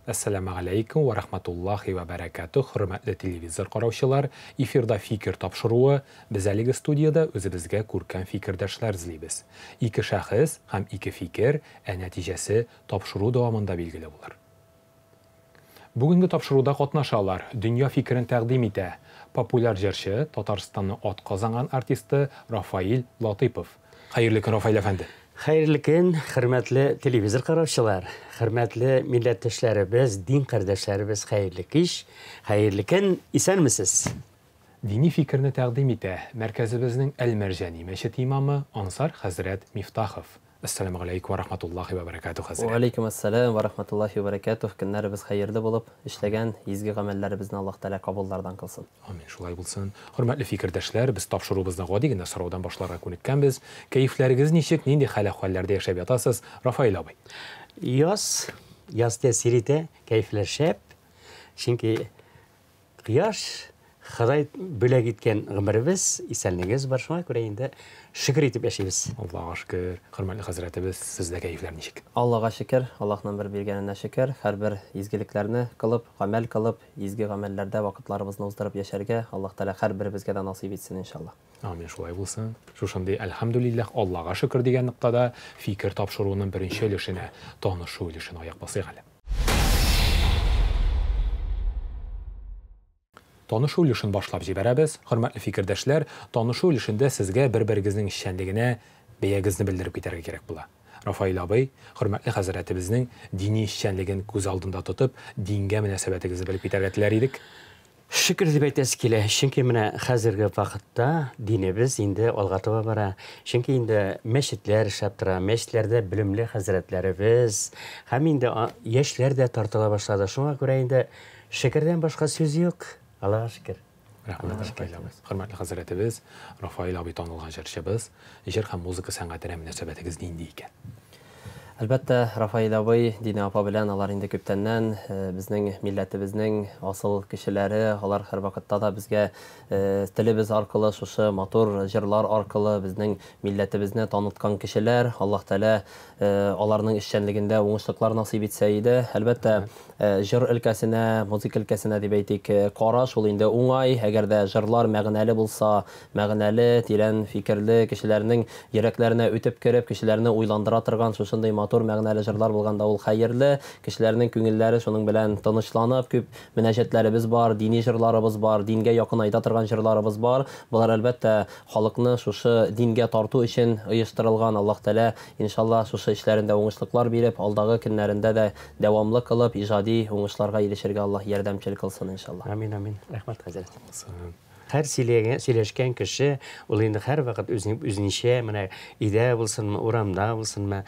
Әссәламә галәйкүм вә рахматуллахи вә бәрәкәтүһ, хөрмәтле телевизор караучылар, эфирда фикер тапшыруы, без әлеге студиядә үзебезгә күркәм фикердәшләр эзлибез. Ике шәхес һәм ике фикер, ә нәтиҗәсе тапшыру дәвамында билгеле булыр. Бүгенге тапшыруда катнашалар, дөнья фикерен тәкъдим итә популяр җырчы, Татарстанның атказанган артисты Рафаил Латыйпов. Хәерле көн, Рафаил әфәнде. Хәерле көн, хөрмәтле телевизор караучылар, хөрмәтле милләттәшләребез, дин кардәшләребез, хәерле кич, хәерле көн, исәнмесез. Дини фикерне тәкъдим итә мәркәзебезнең Әл-Мәрҗани мәчете имамы Ансар хәзрәт Мифтахов. Әссәламү галәйкүм вә рахматуллахи вә бәрәкәтүһ, хәзрәт. Вә алейкум әссәлам вә рахматуллахи вә бәрәкәтүһ. Көннәребез хәерле булып, эшләгән изге гамәлләребезне Аллаһ Тәгалә кабуллардан кылсын. Амин, шулай булсын. Хөрмәтле фикердәшләр, без тапшыруыбызны гади генә сораудан башларга күнеккәнбез. Кәефләрегез ничек, нинди хәл-әхвәлләрдә яшәп ятасыз, Рафаил абый? Яз, яз тәэсир итә, кәефләр шәп. Чөнки кояш, Ходай бүләк иткән гомеребез, исәнлегебез бар, шуңа күрә инде шөкер итеп яшибез. Аллага шөкер. Хөрмәтле хәзрәтебез, сездә кәефләр ничек? Аллага шөкер, Аллаһның бер биргәненә шөкер, һәрбер изгелекләрне кылып, гамәл кылып, изге гамәлләрдә вакытларыбызны уздырып яшәргә Аллаһ Тәгалә һәрберебезгә дә насыйп итсен, иншаллаһ. Амин, шулай булсын. Шушындый әлхәмдүлилләһ, Аллага шөкер дигән ноктада фикер тапшыруының беренче өлешенә, танышу өлешенә аяк басыйк әле. Танышу өлешен башлап җибәрәбез. Хөрмәтле фикердәшләр, танышу өлешендә сезгә бер-берегезнең эшчәнлегенә бәягезне белдереп китәргә кирәк була. Рафаил абый, хөрмәтле хәзрәтебезнең дини эшчәнлеген күз алдында тотып, дингә мөнәсәбәтегезне белеп китәргә теләр идек. Шөкер дип әйтәсе килә, чөнки менә хәзерге вакытта динебез инде алга таба бара. Чөнки инде мәчетләр эшләп тора, мәчетләрдә белемле хәзрәтләребез һәм инде яшьләр дә тартыла башлады. Шуңа күрә инде шөкердән башка сүз юк. Аллага шөкер. Рәхмәт, Рафаил абый. Хөрмәтле хәзрәтебез, Рафаил абый танылган җырчыбыз. Җыр һәм музыка сәнгатенә мөнәсәбәтегез нинди икән? Әлбәттә, Рафаил абый, Динә апа белән алар инде күптәннән безнең милләтебезнең асыл кешеләре. Алар һәрвакытта да безгә телебез аркылы, шушы матур җырлар аркылы безнең милләтебезне таныткан кешеләр. Аллаһ Тәгалә аларның эшчәнлегендә уңышлыклар насыйп итсә иде. Әлбәттә, җыр өлкәсенә, музыка өлкәсенә дип әйтик, караш ул инде уңай. Әгәр дә җырлар мәгънәле булса, мәгънәле, тирән фикерле, кешеләрнең йөрәкләренә үтеп кереп, кешеләрне уйландыра торган шушындый матур мәгънәле җырлар булганда ул хәерле. Кешеләрнең күңелләре шуның белән тынычланып, күп мөнәҗәтләребез бар, дини җырларыбыз бар, дингә якынайта торган җырларыбыз бар. Болар, әлбәттә, халыкны шушы дингә тарту өчен оештырылган. Аллаһ Тәгалә, иншалла, шушы эшләрендә уңышлыклар биреп, алдагы көннәрендә дә дәвамлы кылып, иҗади уңышларга ирешергә Аллаһ ярдәмчел кылсын, иншалла. Амин, амин. Рәхмәт, хәзрәт. Һәр сөйләгән, сөйләшкән кеше ул инде һәрвакыт үзенең үзенчә, менә өйдә булсынмы, урамда булсынмы,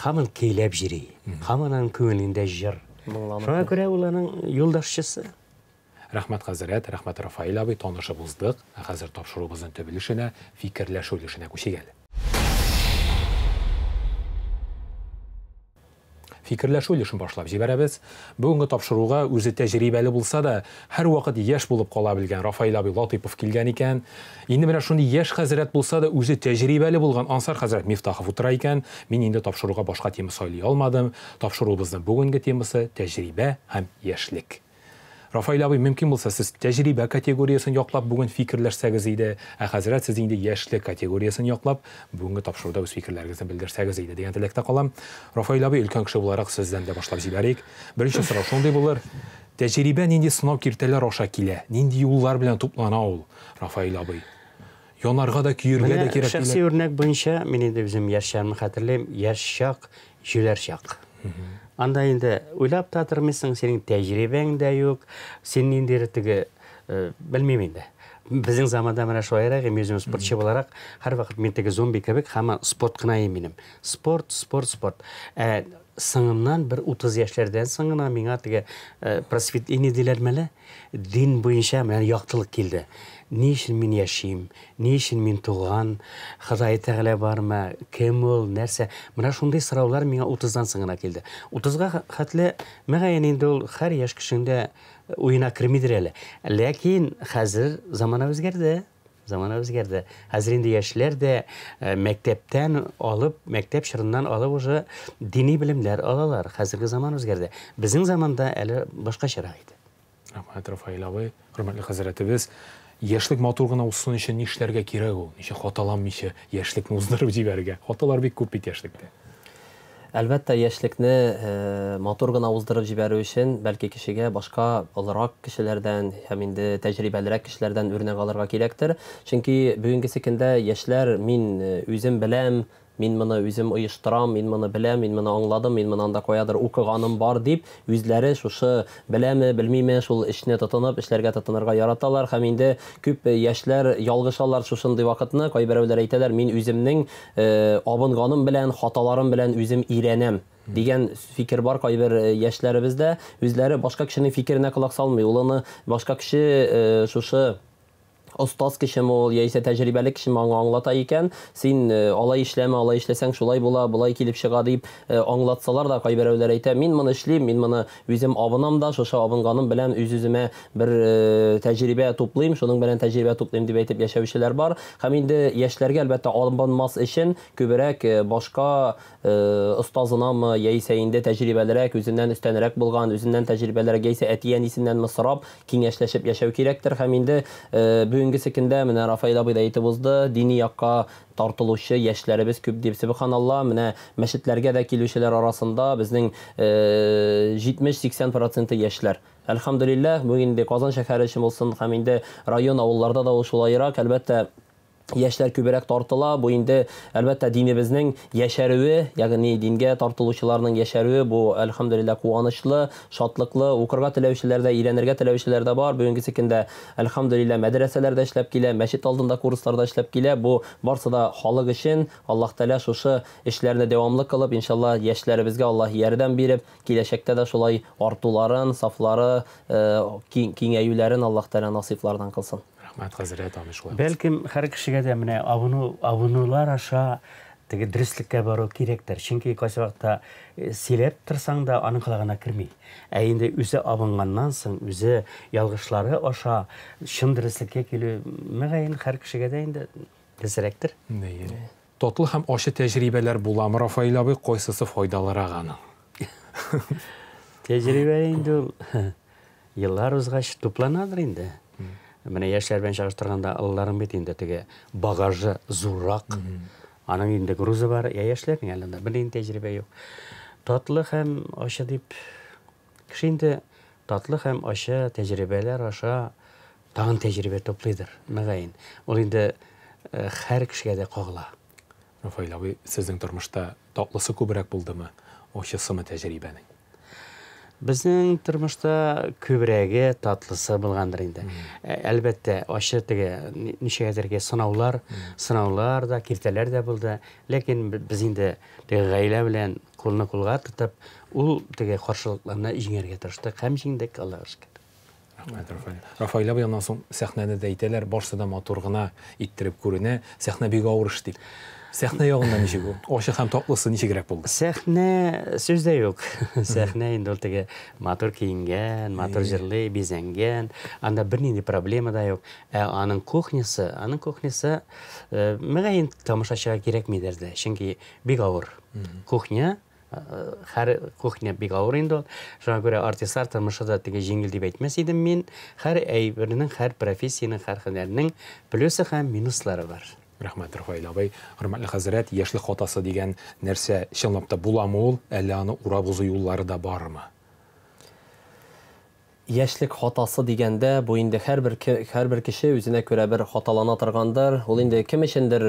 һаман көйләп йөри. Һаман аның күңелендә җыр. Шуңа күрә ул аның юлдашчысы. Рәхмәт, хәзрәт, рәхмәт, Рафаил абый, танышып уздык. Ә хәзер тапшыруыбызның төп өлешенә, фикерләшү өлешенә күчик әле. Фикерләшү өлешен башлап җибәрәбез. Бүгенге тапшыруга үзе тәҗрибәле булса да, һәрвакыт яшь булып кала белгән Рафаил абый Латыйпов килгән икән. Инде менә шундый яшь хәзрәт булса да, үзе тәҗрибәле булган Ансар хәзрәт Мифтахов утыра икән. Мин инде тапшыруга башка тема сайлый алмадым. Тапшыруыбызның бүгенге темасы тәҗрибә һәм яшьлек. Рафаил абый, мөмкин булса, сез тәҗрибә категориясен яклап бүген фикерләшсәгез иде, ә хәзрәт сез инде яшьлек категориясен яклап, бүгенге тапшыруда үз фикерләрегезне белдерсәгез иде дигән теләктә калам. Рафаил абый, өлкән кеше буларак сездән дә башлап җибәрик. Беренче сорау шундый булыр. Тәҗрибә нинди сынау киртәләр аша килә? Нинди юллар белән туплана ул, Рафаил абый? Янарга да, көергә дә кирәк. Шәхси үрнәк буенча, мин инде үзем яшь чагымны хәтерлим, яшь чак, җүләр чак. Анда инде уйлап та тормыйсың, синең тәҗрибәң дә юк, син ниндидер теге, белмим инде. Безнең заманда менә шулайрак, мин үзем спортчы буларак, һәрвакыт мин теге зомби кебек, һаман спорт кына минем. Спорт, спорт, спорт. Ә соңыннан бер 30 яшьләрдән соң гына миңа теге просветление диләрме әле? Дин буенча менә яктылык килде. Ни өчен мин яшим? Ни өчен мин туган? Ходай Тәгалә бармы? Кем ул? Нәрсә? Менә шундый сораулар миңа 30-дан соң гына килде. 30-га хәтле, мөгаен инде ул һәр яшь кешенең дә уена кермидер әле. Ләкин хәзер замана үзгәрде. Замана үзгәрде. Хәзер инде яшьләр дә мәктәптән алып, мәктәп чорыннан алып уже дини белемнәр алалар. Хәзерге заман үзгәрде. Безнең заманда әле башкачарак иде. Рәхмәт, Рафаэль абый, хөрмәтле хәзрәтебез. Яшьлек матур гына узсын өчен нишләргә кирәк ул? Ничек хаталанмыйча яшьлекне уздырып җибәрергә? Хаталар бик күп бит яшьлектә. Әлбәттә, яшьлекне матур гына уздырып җибәрү өчен, бәлки кешегә башка олырак кешеләрдән һәм инде тәҗрибәлерәк кешеләрдән үрнәк алырга кирәктер. Чөнки бүгенгесе көндә яшьләр мин үзем беләм, мин моны үзем оештырам, мин моны беләм, мин моны аңладым, мин моны анда каядыр укыганым бар дип, үзләре шушы беләме, белмиме, шул эшне тотынып, эшләргә тотынырга яраталар һәм инде күп яшьләр ялгышалар шушындый вакытны, кайберәүләр әйтәләр, мин үземнең абынганым белән, хаталарым белән үзем өйрәнәм дигән фикер бар кайбер яшьләребездә, үзләре башка кешенең фикеренә колак салмый, ул аны башка кеше шушы остаз кешеме ул, яисә тәҗрибәле кешеме аңа аңлата икән, син алай эшләмә, алай эшләсәң шулай була, болай килеп чыга дип аңлатсалар да, кайберәүләр әйтә, мин моны эшлим, мин моны үзем абынам да, шушы абынганым белән үз-үземә бер тәҗрибә туплыйм, шуның белән тәҗрибә туплыйм дип әйтеп яшәүчеләр бар. Һәм инде яшьләргә әлбәттә абынмас өчен күбрәк башка остазынамы, яисә инде тәҗрибәлерәк, үзеннән өстәнрәк булган, үзеннән тәҗрибәлерәк, яисә әти-әнисеннәнме сорап, киңәшләшеп яшәү кирәктер. Һәм инде бүгенгесе көндә менә Рафаэль абый да әйтеп узды, дини якка тартылучы яшьләребез күп дип. Сөбханалла, менә мәчетләргә дә килүчеләр арасында безнең 70-80% яшьләр. Әлхәмдүлилләһ, бүген инде Казан шәһәре өчен булсын һәм инде район, авылларда да ул шулайрак, әлбәттә, яшьләр күбрәк тартыла. Бу инде әлбәттә динебезнең яшәрүе, ягъни дингә тартылучыларның яшәрүе, бу әлхәмдүлилләһ куанычлы, шатлыклы, укырга теләүчеләр дә, өйрәнергә теләүчеләр дә бар. Бүгенгесе көндә әлхәмдүлилләһ мәдрәсәләр дә эшләп килә, мәчет алдында курслар да эшләп килә. Бу барсы да халык өчен. Аллаһ Тәгалә шушы эшләрне дәвамлы кылып, иншалла яшьләребезгә Аллаһ ярдәм биреп, киләчәктә дә шулай артуларын, сафлары киңәюләрен Аллаһ Тәгалә насыйплардан кылсын. Рәхмәт, хәзрәт, амин шулай. Бәлкем һәр кешегә дә менә абынулар аша теге дөреслеккә бару кирәктер. Чөнки кайсы вакытта сөйләп торсаң да аның колагына керми. Ә инде үзе абынганнан соң, үзе ялгышлары аша чын дөреслеккә килү мөгаен һәр кешегә дә инде дөресрәктер. Татлы һәм ачы тәҗрибәләр буламы, Рафаэль абый, кайсысы файдалырак аның? Тәҗрибә инде ул еллар узгач тупланадыр инде. Менә яшьләр белән чагыштырганда аларның бит инде теге багажы зуррак. Аның инде грузы бар, я яшьләрнең әле анда бернинди тәҗрибә юк. Татлы һәм ачы дип кеше инде татлы һәм ачы тәҗрибәләр аша тагын тәҗрибә туплыйдыр, мөгаен. Ул инде һәр кешегә дә кагыла. Рафаэль абый, сезнең тормышта татлысы күбрәк булдымы, ачысымы тәҗрибәнең? Безнең тормышта күбрәге татлысы булгандыр инде. Әлбәттә, ачы теге ничәгәдергә сынаулар, сынаулар да, киртәләр дә булды. Ләкин без инде теге гаилә белән кулны кулга тотып, ул теге каршылыкларны җиңәргә тырыштык һәм җиңдек, Аллаһка шөкер. Рәхмәт, Рафаэль. Рафаэль абый, аннан соң сәхнәне дә әйтәләр, барсы да матур гына иттереп күренә. Сәхнә бик авыр эш дип. Сәхнә ягыннан ничек ул? Ачы һәм татлысы ничегрәк булды? Сәхнә сүз дә юк. Сәхнә инде ул теге матур киенгән, матур җырлый, бизәнгән. Анда бернинди проблема да юк. Ә аның кухнясы, аның кухнясы мөгаен тамашачыга кирәкмидер дә, чөнки бик авыр. Кухня, һәр кухня бик авыр инде ул. Шуңа күрә артистлар тормышы да теге җиңел дип әйтмәс идем мин. Һәр әйбернең, һәр профессиянең, һәр һөнәрнең плюсы һәм минуслары бар. Рәхмәт, Рафаэль абый. Хөрмәтле хәзрәт, яшьлек хатасы дигән нәрсә чынлап та буламы ул, әллә аны урап узу юллары да бармы? Яшьлек хатасы дигәндә, бу инде һәрбер кеше үзенә күрә бер хаталана торгандыр. Ул инде кем өчендер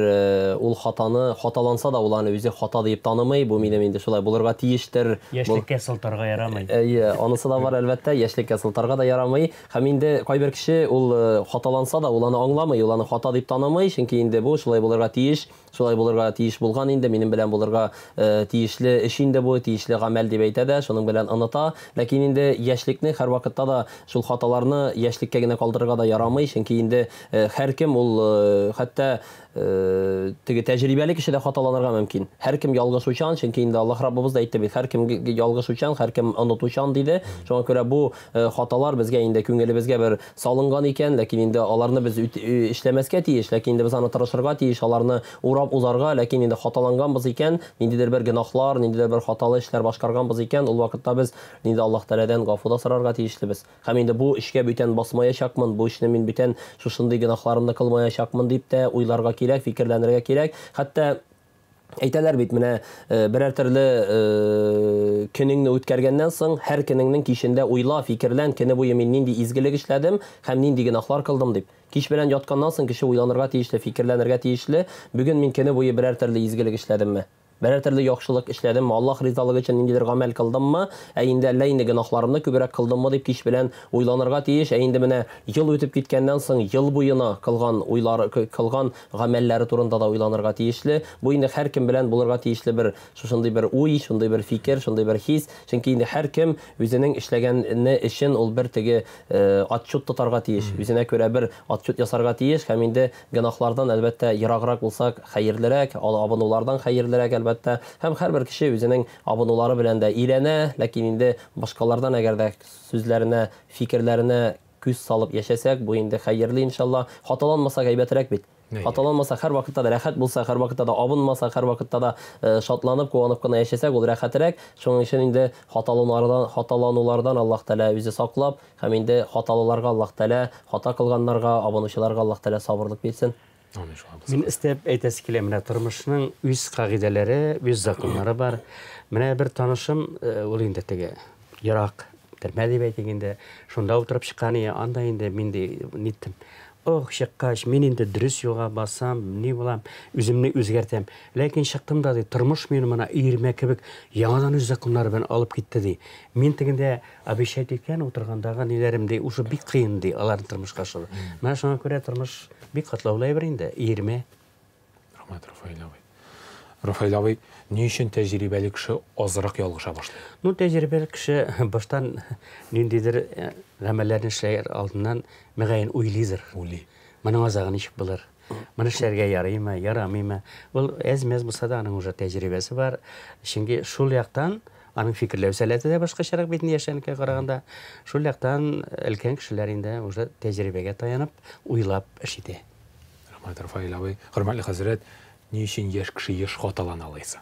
ул хатаны, хаталанса да ул аны үзе хата дип танымый. Бу минем инде шулай булырга тиештер. Яшьлеккә сылтарга ярамый. Әйе, анысы да бар әлбәттә, яшьлеккә сылтарга да ярамый. Һәм инде кайбер кеше ул хаталанса да ул аны аңламый, ул аны хата дип танымый, чөнки инде бу шулай булырга тиеш. Шулай булырга тиеш булган инде, минем белән булырга тиешле эш инде бу, тиешле гамәл дип әйтә дә, шуның белән оныта. Ләкин инде яшьлекне һәрвакытта да да шул хаталарны яшьлеккә генә калдырырга да ярамый, чөнки инде һәркем ул хәтта теге тәҗрибәле кеше дә хаталанырга мөмкин. Һәркем ялгышучан, чөнки инде Аллаһ Раббыбыз да әйтте бит, һәркем ялгышучан, һәркем онытучан диде. Шуңа күрә бу хаталар безгә инде күңелебезгә бер салынган икән, ләкин инде аларны без эшләмәскә тиеш, ләкин инде без аны тырышырга тиеш, аларны урап узарга, ләкин инде хаталанганбыз икән, ниндидер бер гөнаһлар, ниндидер бер хаталы эшләр башкарганбыз икән, ул вакытта без инде Аллаһ Тәгаләдән гафу да сорарга тиешлебез. Һәм инде бу эшкә бүтән басмаячакмын, бу эшне мин бүтән шушындый гөнаһларымны кылмаячакмын дип тә уйларга кирәк, фикерләнергә кирәк. Хәтта әйтәләр бит, менә берәр төрле көнеңне үткәргәннән соң, һәр көнеңнең кичендә уйла, фикерлән, көне буе мин нинди изгелек эшләдем һәм нинди гөнаһлар кылдым дип. Кич белән ятканнан соң кеше уйланырга тиешле, фикерләнергә тиешле. Бүген мин көне буе берәр төрле изгелек эшләдемме? Берәр төрле яхшылык эшләдемме? Аллаһ ризалыгы өчен ниндидер гамәл кылдыммы? Ә инде әллә инде гөнаһларымны күбрәк кылдыммы дип кич белән уйланырга тиеш. Ә инде менә ел үтеп киткәннән соң ел буена кылган уйлары, кылган гамәлләре турында да уйланырга тиешле. Бу инде һәркем белән булырга тиешле бер шушындый бер уй, шундый бер фикер, шундый бер хис. Чөнки инде һәркем үзенең эшләгәне өчен ул бер теге отчет тотарга тиеш, үзенә күрә бер отчет ясарга тиеш һәм инде гөнаһлардан әлбәттә ераграк булсак хәерлерәк, абынулардан хәерлерәк әлбәттә. Һәм һәрбер кеше үзенең абынулары белән дә өйрәнә, ләкин инде башкалардан әгәр дә сүзләренә, фикерләренә күз салып яшәсәк, бу инде хәерле иншалла. Хаталанмасак әйбәтрәк бит. Хаталанмаса һәр вакытта да рәхәт булса, һәр вакытта да абынмаса, һәр вакытта да шатланып, куанып кына яшәсәк, ул рәхәтрәк. Шуның өчен инде хаталанулардан Аллаһ Тәгалә үзе саклап, һәм инде хаталыларга Аллаһ Тәгалә, хата кылганнарга, абынучыларга Аллаһ Тәгалә сабырлык бирсен. Мин истәп әйтәсе килә, менә тормышның үз кагыйдәләре, үз законнары бар. Менә бер танышым, ул инде теге ерак төрмә дип әйтик инде, шунда утырып чыккан, анда инде мин ниттем. Ох, чыккач, мин инде дөрес юлга басам, ни булам, үземне үзгәртәм. Ләкин чыктым да, ди, тормыш мине мона өермә кебек яңадан үз законнары белән алып китте, ди. Мин тегендә обещать иткән утыргандагы ниләрем, ди, уже бик кыен, ди, аларны тормышка ашыру. Менә шуңа күрә тормыш бик катлаулы әйбер инде, өермә. Рәхмәт, Рафаэль абый. Рафаэль абый, ни өчен тәҗрибәле кеше азрак ялгыша башлый? Ну, тәҗрибәле кеше баштан ниндидер гамәлләрне эшләр алдыннан мөгаен уйлыйдыр. Уйлый. Моның азагы ничек булыр? Моны эшләргә ярыймы, ярамыймы? Ул әз-мәз булса да аның уже тәҗрибәсе бар. Чөнки шул яктан аның фикерләү сәләте дә башкачарак бит яшьләрнекенә караганда. Шул яктан өлкән кешеләр инде уже тәҗрибәгә таянып, уйлап эш итә. Рәхмәт, Рафаэль абый. Хөрмәтле хәзрәт, ни өчен яшь кеше еш хаталана алайса?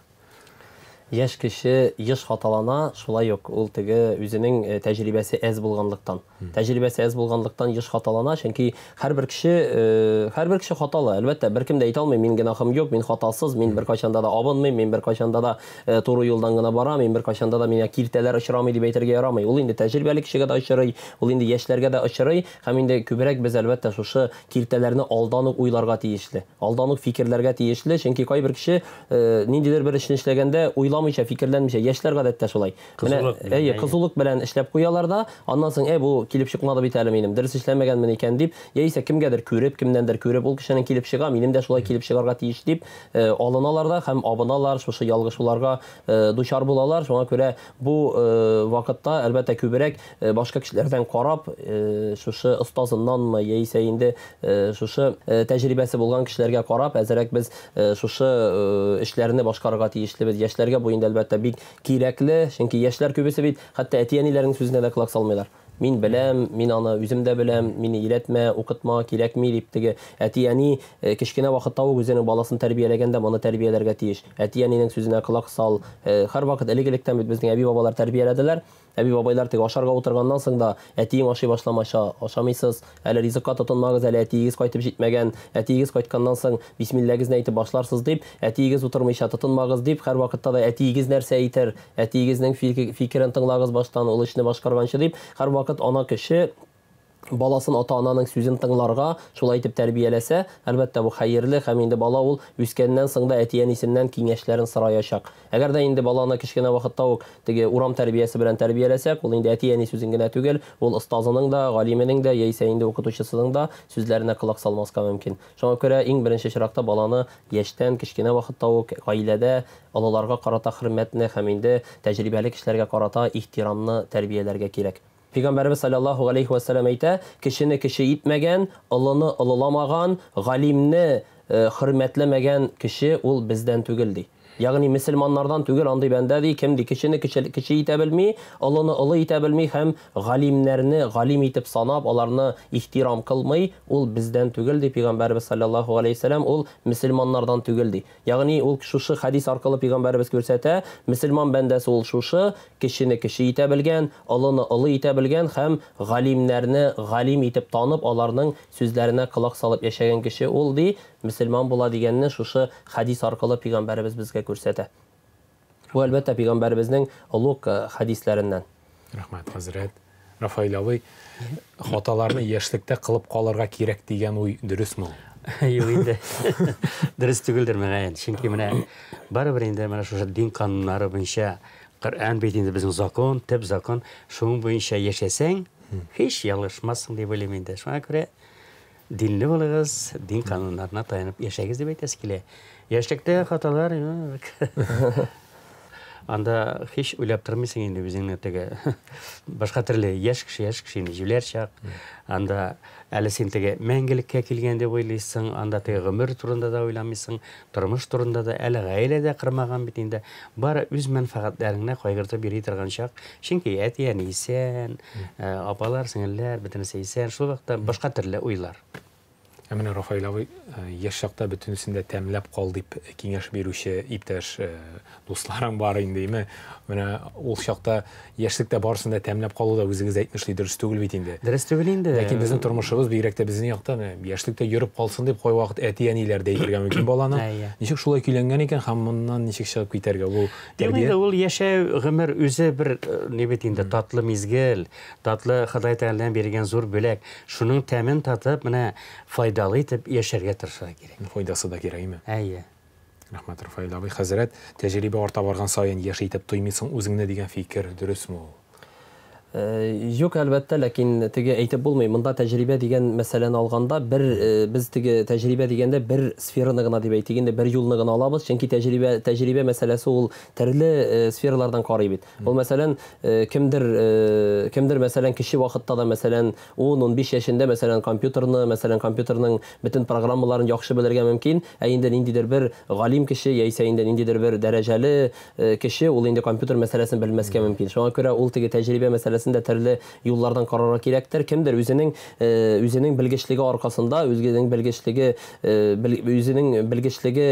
Яшь кеше еш хаталана, шулай ук ул теге үзенең тәҗрибәсе әз булганлыктан. Тәҗрибәсе әз булганлыктан еш хаталана, чөнки һәрбер кеше хаталы. Әлбәттә, беркем дә әйтә алмый, мин гөнаһым юк, мин хатасыз, мин беркайчанда да абынмыйм, мин беркайчанда да туры юлдан гына барам, мин беркайчанда да миңа киртәләр очрамый дип әйтергә ярамый. Ул инде тәҗрибәле кешегә дә очрый, ул инде яшьләргә дә очрый, һәм инде күбрәк без әлбәттә шушы киртәләрне алдан ук уйларга тиешле, алдан ук фикерләргә тиешле, чөнки кайбер кеше ниндидер бер эшне эшләгәндә уйламыйча, фикерләнмичә, яшьләр гадәттә шулай. Менә, кызулык белән эшләп куялар да, аннан соң, бу килеп чыкмады бит әле минем, дөрес эшләмәгәнмен икән дип, яисә кемгәдер күреп, кемнәндер күреп, ул кешенең килеп чыга, минем дә шулай килеп чыгарга тиеш дип алыналар да һәм абыналар, шушы ялгышуларга дучар булалар. Шуңа күрә бу вакытта әлбәттә күбрәк башка кешеләрдән карап, шушы остазыннанмы, яисә инде шушы тәҗрибәсе булган кешеләргә карап, әзрәк без шушы эшләрне башкарырга тиешлебез. Яшьләргә бу инде әлбәттә бик кирәкле, чөнки яшьләр күбесе бит хәтта әти-әниләренең сүзенә дә колак салмыйлар. Мин беләм, мин аны үзем дә беләм, мине өйрәтмә, укытма, кирәкми дип теге әти-әни кечкенә вакытта ук үзенең баласын тәрбияләгәндә моны тәрбияләргә тиеш. Әти-әнинең сүзенә колак сал. Һәрвакыт элек-электән бит безнең әби-бабалар тәрбияләделәр. Әби-бабайлар теге ашарга утырганнан соң да әтиең ашый башламаша ашамыйсыз, әле ризыкка тотынмагыз, әле әтиегез кайтып җитмәгән, әтиегез кайтканнан соң бисмилләгезне әйтеп башларсыз дип, әтиегез утырмыйча тотынмагыз дип, һәр вакытта да әтиегез нәрсә әйтер, әтиегезнең фикерен тыңлагыз баштан, ул эшне башкарганчы дип, һәр вакыт ана кеше баласын ата-ананың сүзен тыңларга шулай итеп тәрбияләсә, әлбәттә бу хәерле, һәм инде бала ул үскәннән соң да әти-әнисеннән киңәшләрен сораячак. Әгәр дә инде баланы кечкенә вакытта ук теге урам тәрбиясе белән тәрбияләсәк, ул инде әти-әни сүзен генә түгел, ул остазының да, галименең дә, яисә инде укытучысының да сүзләренә колак салмаска мөмкин. Шуңа күрә иң беренче чиратта баланы яшьтән, кечкенә вакытта ук гаиләдә олыларга карата хөрмәтне һәм инде тәҗрибәле кешеләргә карата ихтирамны тәрбияләргә кирәк. Пәйгамбәребез салләллаһу галәйһи вә сәлләм әйтә, Кешене кеше итмәгән, олыны олыламаган, галимне хөрмәтләмәгән кеше ул бездән түгел, ди. Ягъни мөселманнардан түгел андый бәндә, ди, кем, ди, кешене кеше кеше итә белми, олыны олы итә белми һәм галимнәрне галим итеп санап, аларны ихтирам кылмый, ул бездән түгел, ди Пәйгамбәребез салләллаһу галәйһи вә сәлләм, ул мөселманнардан түгел, ди. Ягъни ул шушы хәдис аркылы пәйгамбәребез күрсәтә, мөселман бәндәсе ул шушы, кечене кече итә белгән, олыны олы итә белгән һәм галимнәрне галим итеп танып, аларның сүзләренә колак салып яшәгән кеше ул, ди, мөселман була дигәнне шушы хәдис аркылы пәйгамбәребез безгә күрсәтә. Бу, әлбәттә, пәйгамбәребезнең олуг хәдисләреннән. Рәхмәт, хәзрәт. Рафаэль абый, хаталарны яшьлектә кылып калырга кирәк дигән уй дөресме ул? Юк инде. Дөрес түгелдер, мөгаен. Чөнки менә барыбер инде менә шушы дин кануннары буенча Коръән бит инде безнең закон, төп закон. Шуның буенча яшәсәң, һич ялгышмассың дип уйлыйм инде. Шуңа күрә динле булыгыз, дин кануннарына таянып яшәгез дип әйтәсе килә. Яшьлектә хаталар юк. Анда һич уйлап тормыйсың инде үзеңне теге башка төрле яшь кеше, яшь кеше инде җүләр чак. Анда әле син теге мәңгелеккә килгән дип уйлыйсың, анда теге гомер турында да уйламыйсың, тормыш турында да, әле гаилә дә кормаган бит инде. Бары үз мәнфәгатьләреңне кайгыртып йөри торган чак. Чөнки әти-әни исән, апалар, сеңелләр, бөтенесе исән. Шул вакытта башка төрле уйлар. Ә менә Рафаэль абый, яшь чакта бөтенесен дә тәмләп кал дип киңәш бирүче иптәш дусларың бар инде, име? Менә ул чакта яшьлектә барысын да тәмләп калу да үзегез әйтмешли дөрес түгел бит инде. Дөрес түгел инде. Ләкин безнең тормышыбыз, бигрәк тә безнең якта, менә яшьлектә йөреп калсын дип кайвакыт әти-әниләр дә әйтергә мөмкин баланы. Ничек шулай көйләнгән икән һәм моннан ничек чыгып китәргә? Бу тәрбия. Юк инде, ул яшәү, гомер үзе бер ни бит инде, татлы мизгел. Татлы Ходай Тәгаләдән бирелгән зур бүләк. Шуның тәмен татып, менә файдалы итеп яшәргә тырышырга кирәк. Файдасы да кирәк, име? Әйе. Рәхмәт, Рафаэль абый. Хәзрәт, тәҗрибә арта барган саен яшь итеп тоймыйсың үзеңне дигән фикер дөресме ул? Юк, әлбәттә, ләкин теге әйтеп булмый. Монда тәҗрибә дигән мәсьәләне алганда, бер без теге тәҗрибә дигәндә бер сфераны гына дип әйтик инде, бер юлны гына алабыз. Чөнки тәҗрибә, тәҗрибә мәсьәләсе ул төрле сфералардан карый бит. Ул, мәсәлән, кемдер, кемдер, мәсәлән, кече вакытта да, мәсәлән, 10-15 яшендә, мәсәлән, компьютерны, мәсәлән, компьютерның бөтен программаларын яхшы белергә мөмкин, ә инде ниндидер бер галим кеше, яисә инде ниндидер бер дәрәҗәле кеше, ул инде компьютер мәсьәләсен белмәскә мөмкин. Шуңа күрә ул теге тәҗрибә мәсьәләсен дә төрле юллардан карарга кирәктер. Кемдер үзенең, үзенең белгечлеге аркасында, үзенең белгечлеге, үзенең белгечлеге,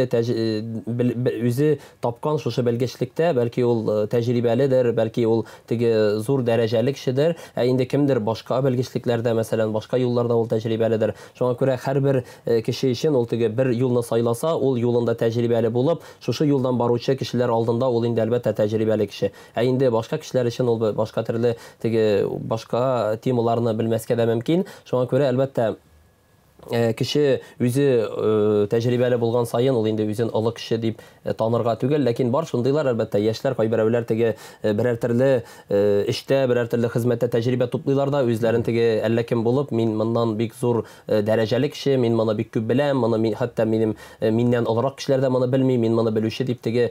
үзе Тапкан шушы белгечлектә, бәлки ул тәҗрибәледер, бәлки ул теге зур дәрәҗәле кешедер, ә инде кемдер башка белгечлекләрдә, мәсәлән, башка юлларда ул тәҗрибәледер. Шуңа күрә һәрбер кеше өчен ул теге бер юлны сайласа, ул юлында тәҗрибәле булып, шушы юлдан баручы кешеләр алдында ул инде, әлбәттә, тәҗрибәле кеше. Ә инде башка кешеләр өчен ул башка төрле теге башка темаларны белмәскә дә мөмкин. Шуңа күрә, әлбәттә, кеше үзе тәҗрибәле булган саен ул инде үзен олы кеше дип танырга түгел, ләкин бар шундыйлар, әлбәттә, яшьләр кайберәүләр теге берәр төрле эштә, берәр төрле хезмәттә тәҗрибә туплыйлар да, үзләрен теге әллә кем булып, мин моннан бик зур дәрәҗәле кеше, мин моны бик күп беләм, моны мин, хәтта минем миннән олырак кешеләр дә моны белми, мин моны белүче дип теге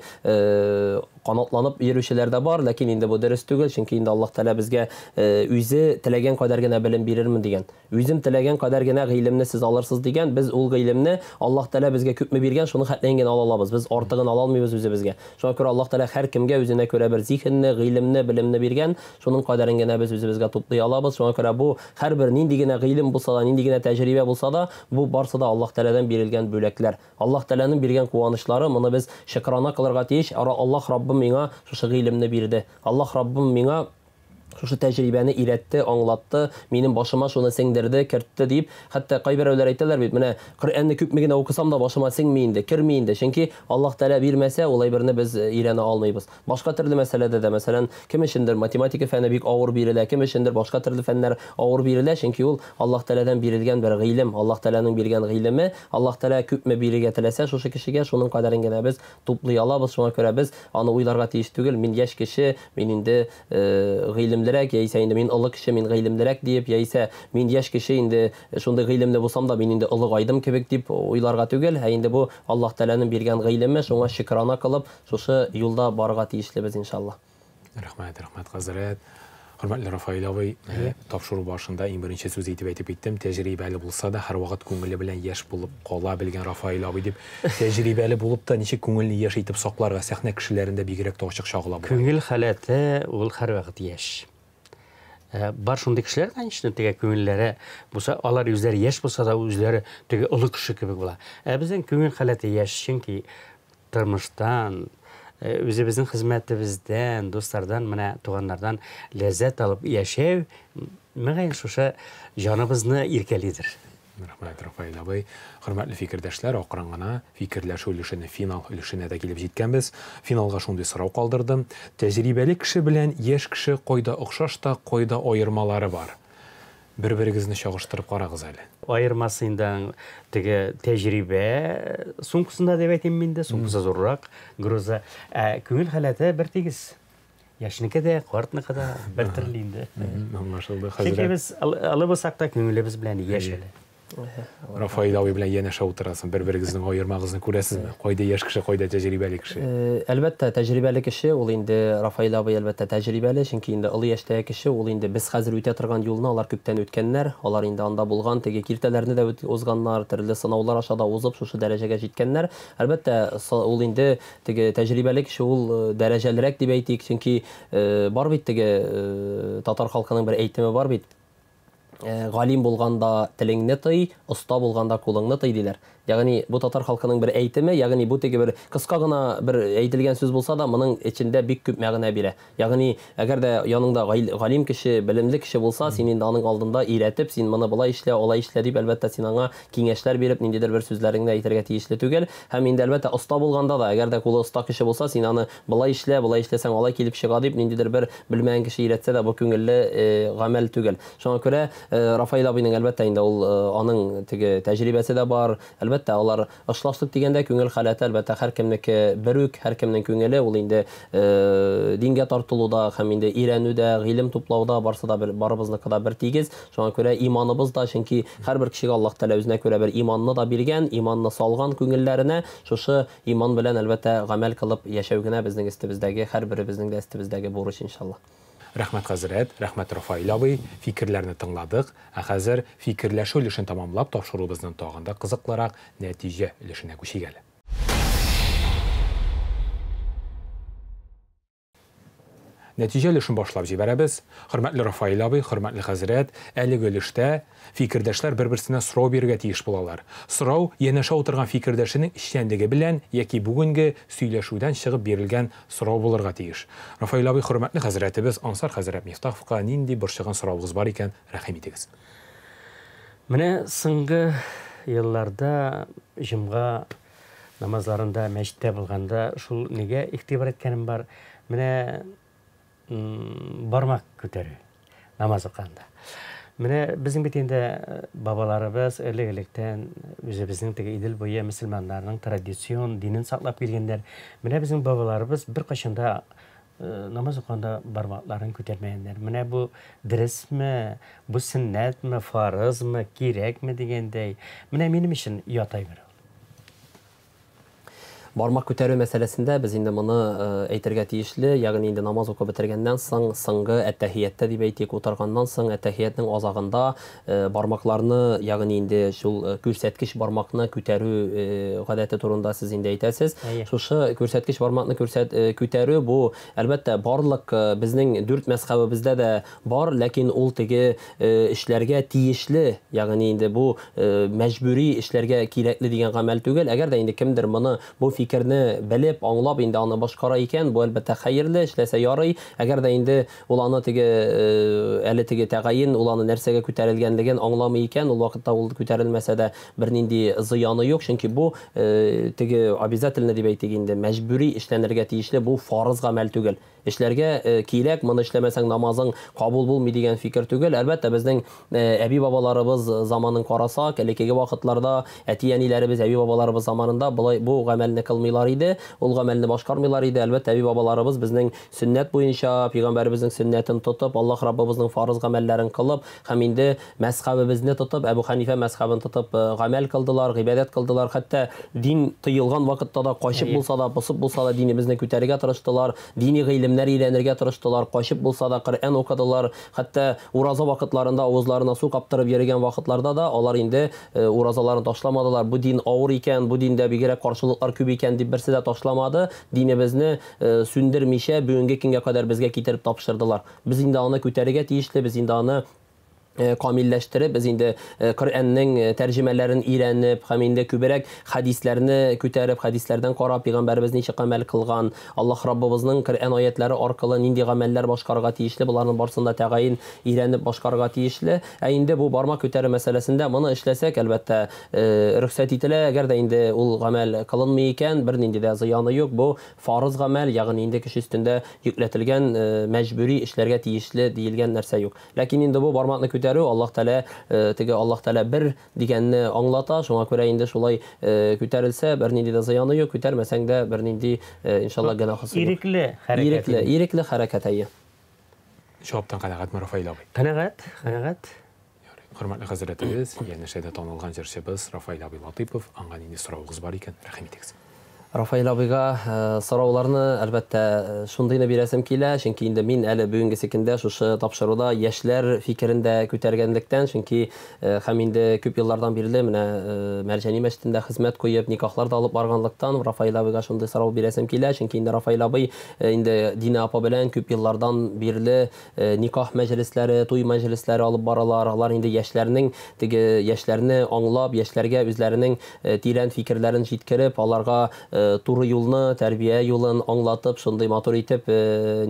канатланып йөрүчеләр дә бар, ләкин инде бу дөрес түгел, чөнки инде Аллаһ Тәгалә безгә үзе теләгән кадәр генә белем бирермен дигән. Үзем теләгән кадәр генә гыйлемне сез алырсыз дигән, без ул гыйлемне Аллаһ Тәгалә безгә күпме биргән, шуның хәтлеген генә ала алабыз. Без артыгын ала алмыйбыз үзебезгә. Шуңа күрә Аллаһ Тәгалә һәркемгә үзенә күрә бер зиһенне, гыйлемне, белемне биргән, шуның кадәрен генә без үзебезгә туплый алабыз. Шуңа күрә бу һәрбер нинди генә гыйлем булса да, нинди генә тәҗрибә булса да, бу барсы да Аллаһ Тәгаләдән бирелгән бүләкләр. Аллаһ Тәгаләнең биргән куанычлары, моны без шөкрана кылырга тиеш. Аллаһ Раббым миңа шушы гыйлемне бирде. Аллаһ Раббым миңа шушы тәҗрибәне өйрәтте, аңлатты, минем башыма шуны сеңдерде, кертте дип, хәтта кайберәүләр әйтәләр бит, менә Коръәнне күпме генә укысам да башыма сеңми инде, керми инде, чөнки Аллаһ Тәгалә бирмәсә, ул әйберне без өйрәнә алмыйбыз. Башка төрле мәсьәләдә дә, мәсәлән, кем өчендер математика фәне бик авыр бирелә, кем өчендер башка төрле фәннәр авыр бирелә, чөнки ул Аллаһ Тәгаләдән бирелгән бер гыйлем, Аллаһ Тәгаләнең биргән гыйлеме, Аллаһ Тәгалә күпме бирергә теләсә шушы кешегә, шуның кадәрен генә без туплый алабыз, шуңа күрә без аны уйларга тиеш түгел, мин яшь кеше, мин инде гыйлемлерәк, яисә инде мин олы кеше, мин гыйлемлерәк диеп, яисә мин яшь кеше, инде шундый гыйлемле булсам да, мин инде олыгайдым кебек дип уйларга түгел, ә инде бу Аллаһ Тәгаләнең биргән гыйлеме, шуңа шөкрана кылып, шушы юлда барырга тиешлебез, иншаллаһ. Рәхмәт, рәхмәт, хәзрәт. Хөрмәтле Рафаэль абый, тапшыру башында иң беренче сүз итеп әйтеп киттем, тәҗрибәле булса да, һәрвакыт күңеле белән яшь булып кала белгән Рафаэль абый дип, тәҗрибәле булып та ничек күңелне яшь итеп сакларга, сәхнә кешеләрендә бигрәк тә ачык чагыла бу. Күңел халәте ул һәрвакыт яшь. Бар шундый кешеләр, конечно, теге күңелләре булса, алар үзләре яшь булса да, үзләре теге олы кеше кебек була. Ә безнең күңел халәте яшь, чөнки тормыштан, үзебезнең хезмәтебездән, дуслардан, менә туганнардан ләззәт алып яшәү, мөгаен шушы җаныбызны иркәлидер. Рәхмәт, Рафаэль абый. Хөрмәтле фикердәшләр, акрын гына фикерләшү өлешенең финал өлешенә дә килеп җиткәнбез. Финалга шундый сорау калдырдым. Тәҗрибәле кеше белән яшь кеше кайда охшаш та, кайда аермалары бар? Бер-берегезне чагыштырып карагыз әле. Аермасы инде теге тәҗрибә сумкасында дип әйтим инде, сумкасы зуррак, грузы. Ә күңел халәте бер тигез. Яшьнеке дә, картныкы да бер төрле инде. Аңлашылды, хәзрәт. Чөнки без олы булсак та күңелебез белән яшь әле. Рафаэль абый белән янәшә утырасың, бер-берегезнең аермагызны күрәсезме? Кайда яшь кеше, кайда тәҗрибәле кеше? Әлбәттә, тәҗрибәле кеше, ул инде Рафаэль абый әлбәттә тәҗрибәле, чөнки инде олы яшьтәге кеше, ул инде без хәзер үтә торган юлны алар күптән үткәннәр, алар инде анда булган теге киртәләрне дә узганнар, төрле сынаулар аша да узып шушы дәрәҗәгә җиткәннәр. Әлбәттә, ул инде теге тәҗрибәле кеше, ул дәрәҗәлерәк дип әйтик, чөнки бар бит теге татар халкының бер әйтеме бар бит. Галим булганда телеңне тый, оста булганда кулыңны тый диләр. Ягъни бу татар халкының бер әйтеме, ягъни бу теге бер кыска гына бер әйтелгән сүз булса да, моның эчендә бик күп мәгънә бирә. Ягъни әгәр дә яныңда галим кеше, белемле кеше булса, син инде аның алдында өйрәтеп, син моны болай эшлә, алай эшлә дип, әлбәттә, син аңа киңәшләр биреп, ниндидер бер сүзләреңне әйтергә тиешле түгел. Һәм инде әлбәттә оста булганда да, әгәр дә кулы оста кеше булса, син аны болай эшлә, болай эшләсәң, алай килеп чыга дип, ниндидер бер белмәгән кеше өйрәтсә дә, бу күңелле гамәл түгел. Шуңа күрә Рафаэль абыйның әлбәттә инде ул аның теге тәҗрибәсе дә бар. Әлбәттә, алар охшашлык дигәндә күңел халәте әлбәттә һәркемнеке бер үк, һәркемнең күңеле ул инде дингә тартылуда һәм инде өйрәнүдә, гыйлем туплауда барсы да бер, барыбызныкы да бер тигез. Шуңа күрә иманыбыз да, чөнки һәрбер кешегә Аллаһ Тәгалә үзенә күрә бер иманны да биргән, иманны салган күңелләренә, шушы иман белән әлбәттә гамәл кылып яшәү генә безнең өстебездәге, һәрберебезнең дә өстебездәге бурыч иншалла. Рәхмәт хәзрәт, рәхмәт Рафаэль абый, фикерләрне тыңладык. Ә хәзер фикерләшү өлешен тамамлап, тапшыруыбызның тагын да кызыклырак нәтиҗә өлешенә күчик әле. Нәтиҗә өлешен башлап җибәрәбез. Хөрмәтле Рафаэль абый, хөрмәтле хәзрәт, әлеге өлештә фикердәшләр бер-берсенә сорау бирергә тиеш булалар. Сорау янәшә утырган фикердәшенең эшчәнлеге белән яки бүгенге сөйләшүдән чыгып бирелгән сорау булырга тиеш. Рафаэль абый, хөрмәтле хәзрәтебез Ансар хәзрәт Мифтаховка нинди борчыган соравыгыз бар икән, рәхим итегез. Менә соңгы елларда җомга намазларында мәчеттә булганда шул нигә игътибар иткәнем бар. Менә бармак күтәрү намаз укыганда. Менә безнең бит инде бабаларыбыз элек-электән үзебезнең теге Идел буе мөселманнарының традицион динен саклап килгәннәр. Менә безнең бабаларыбыз беркайчан да намаз укыганда бармакларын күтәрмәгәннәр. Менә бу дөресме, бу сөннәтме, фарызмы, кирәкме дигәндәй. Менә минем өчен ят әйбер. Бармак күтәрү мәсьәләсендә без инде моны әйтергә тиешле, ягъни инде намаз укып бетергәннән соң, соңгы әттәхияттә дип әйтик, утырганнан соң әттәхиятнең азагында бармакларны, ягъни инде шул күрсәткеч бармакны күтәрү гадәте турында сез инде әйтәсез. Шушы күрсәткеч бармакны күтәрү бу әлбәттә барлык безнең дүрт мәзһәбебездә дә бар, ләкин ул теге эшләргә тиешле, ягъни инде бу мәҗбүри эшләргә кирәкле дигән гамәл түгел. Әгәр дә инде кемдер моны бу фикерне белеп, аңлап инде аны башкара икән, бу әлбәттә хәерле, эшләсә ярый. Әгәр дә инде ул аны теге әле теге тәгаен, ул аны нәрсәгә күтәрелгәнлеген аңламый икән, ул вакытта ул күтәрелмәсә дә бернинди зыяны юк, чөнки бу теге обязательно дип әйтик инде, мәҗбүри эшләнергә тиешле, бу фарыз гамәл түгел. Эшләргә кирәк, моны эшләмәсәң намазың кабул булмый дигән фикер түгел. Әлбәттә, безнең әби-бабаларыбыз заманын карасак, элеккеге вакытларда әти-әниләребез, әби-бабаларыбыз заманында болай бу гамәлне кылганнар. кылмыйлар иде, ул гамәлне башкармыйлар иде. Әлбәттә, әби-бабаларыбыз безнең сөннәт буенча, пәйгамбәребезнең сөннәтен тотып, Аллаһ Раббыбызның фарыз гамәлләрен кылып һәм инде мәзхәбебезне тотып, Әбу Хәнифә мәзхәбен тотып гамәл кылдылар, гыйбадәт кылдылар. Хәтта дин тыелган вакытта да качып булса да, посып булса да динебезне күтәрергә тырыштылар, дини гыйлемнәр өйрәнергә тырыштылар, качып булса да Коръән укыдылар. Хәтта ураза вакытларында авызларына су каптырып йөргән вакытларда да алар инде уразаларын ташламадылар. Бу дин авыр икән, бу диндә бигрәк каршылыклар күп икән дип берсе дә ташламады. Динебезне сүндермичә бүгенге көнгә кадәр безгә китереп тапшырдылар. Без инде аны күтәрергә тиешле, без инде аны камилләштереп, без инде Коръәннең тәрҗемәләрен өйрәнеп һәм инде күбрәк хәдисләрне күтәреп, хәдисләрдән карап, пәйгамбәребез ничек гамәл кылган, Аллаһ Раббыбызның Коръән аятлары аркылы нинди гамәлләр башкарырга тиешле, боларның барысын да тәгаен өйрәнеп башкарырга тиешле. Ә инде бу бармак күтәрү мәсьәләсендә моны эшләсәк, әлбәттә, рөхсәт ителә. Әгәр дә инде ул гамәл кылынмый икән, бернинди дә зыяны юк. Бу фарыз гамәл, ягъни инде кеше өстендә йөкләтелгән, мәҗбүри эшләргә тиешле диелгән нәрсә юк. Ләкин инде бу бармакны күтәрү Аллаһ Тәгалә, теге Аллаһ Тәгалә бер дигәнне аңлата, шуңа күрә инде шулай күтәрелсә, бернинди дә зыяны юк, күтәрмәсәң дә бернинди, иншалла, гөнаһысы юк. Ирекле хәрәкәт. Ирекле, ирекле хәрәкәт, әйе. Җаваптан канәгатьме, Рафаэль абый? Канәгать, канәгать. Ярый. Хөрмәтле хәзрәтебез, янәшәдә танылган җырчыбыз Рафаэль абый Латыйпов, аңа нинди соравыгыз бар икән, рәхим итегез. Рафаэль абыйга сорауларны, әлбәттә, шундыйны бирәсем килә, чөнки инде мин әле бүгенгесе көндә шушы тапшыруда яшьләр фикерен дә күтәргәнлектән, чөнки һәм инде күп еллардан бирле менә Мәрҗани мәчетендә хезмәт куеп, никахлар да алып барганлыктан, Рафаэль абыйга шундый сорау бирәсем килә, чөнки инде Рафаэль абый инде Динә апа белән күп еллардан бирле никах мәҗлесләре, туй мәҗлесләре алып баралар. Алар инде яшьләрнең теге яшьләрне аңлап, яшьләргә үзләренең тирән фикерләрен җиткереп, аларга туры юлны, тәрбия юлын аңлатып, шундый матур итеп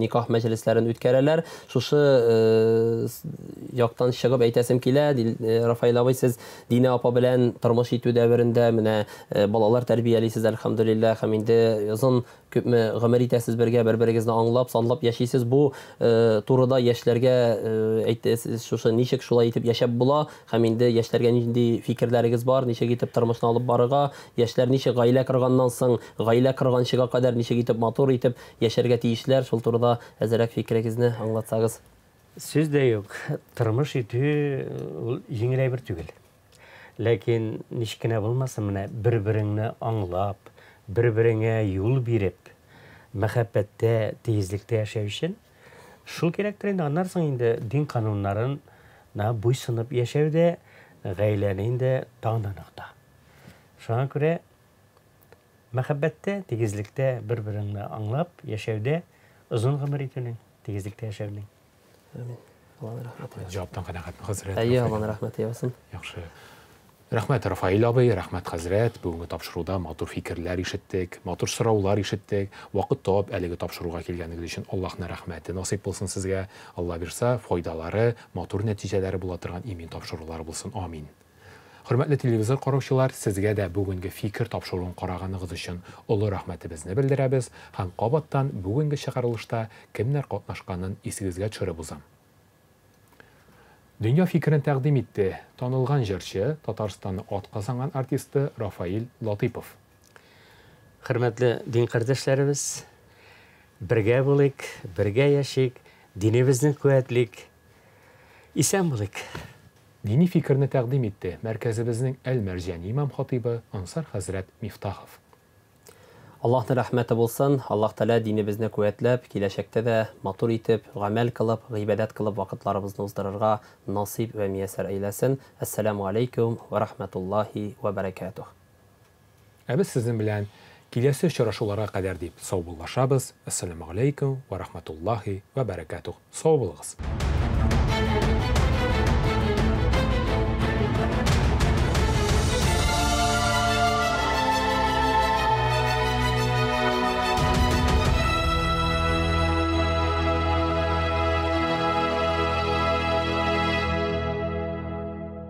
никах мәҗлесләрен үткәрәләр. Шушы яктан чыгып әйтәсем килә, Рафаэль абый, сез Динә апа белән тормыш итү дәверендә менә балалар тәрбиялисез, әлхәмдүлилләһ, һәм инде озын күпме гомер итәсез бергә, бер-берегезне аңлап, санлап яшисез. Бу турыда яшьләргә әйтәсез, шушы ничек шулай итеп яшәп була, һәм инде яшьләргә нинди фикерләрегез бар, ничек итеп тормышны алып барырга, яшьләр ничек гаилә корганнан соң, гаилә корганчыга кадәр ничек итеп матур итеп яшәргә тиешләр, шул турыда әзерәк фикерегезне аңлатсагыз. Сүз дә юк, тормыш итү ул җиңел әйбер түгел. Ләкин ничек кенә булмасын, менә бер-береңне аңлап, бер-береңә юл биреп, мәхәббәттә, тигезлектә яшәү өчен шул кирәктер инде. Аннан соң инде дин кануннарына буйсынып яшәү дә гаиләне инде тагын да ныгыта. Шуңа күрә мәхәббәттә, тигезлектә бер-береңне аңлап яшәүдә озын гомер итүнең, тигезлектә яшәүнең. Амин. Аллаһның рәхмәте яусын. Җаваптан канәгатьме, хәзрәт? Әйе, Аллаһның рәхмәте яусын. Яхшы. Рәхмәт, Рафаэль абый, рәхмәт, хәзрәт. Бүгенге тапшыруда матур фикерләр ишеттек, матур сораулар ишеттек. Вакыт табып әлеге тапшыруга килгәнегез өчен Аллаһның рәхмәте насыйп булсын сезгә. Алла бирса, файдалары, матур нәтиҗәләре була торган имин тапшырулар булсын. Амин. Хөрмәтле телевизор караучылар, сезгә дә бүгенге фикер тапшыруын караганыгыз өчен олы рәхмәтебезне белдерәбез һәм кабаттан бүгенге чыгарылышта кемнәр катнашканын исегезгә төшереп узам. Дөнья фикерен тәкъдим итте танылган җырчы, Татарстанның атказанган артисты Рафаэль Латыйпов. Хөрмәтле дин кардәшләребез, бергә булыйк, бергә яшик, динебезне куәтлик, исән булыйк. Дини фикерне тәкъдим итте мәркәзебезнең Әл-Мәрҗани имам хатибы Ансар хәзрәт Мифтахов. Аллаһның рәхмәте булсын, Аллаһ Тәгалә динебезне куәтләп, киләчәктә дә матур итеп, гамәл кылып, гыйбадәт кылып вакытларыбызны уздырырга насыйп вә мияссәр әйләсен. Әссәламу алейкум ва рахматуллаһи ва баракатух. Ә без сезнең белән киләсе очрашуларга кадәр дип саубуллашабыз. Әссәламу алейкум ва рахматуллаһи ва баракатух. Сау булыгыз.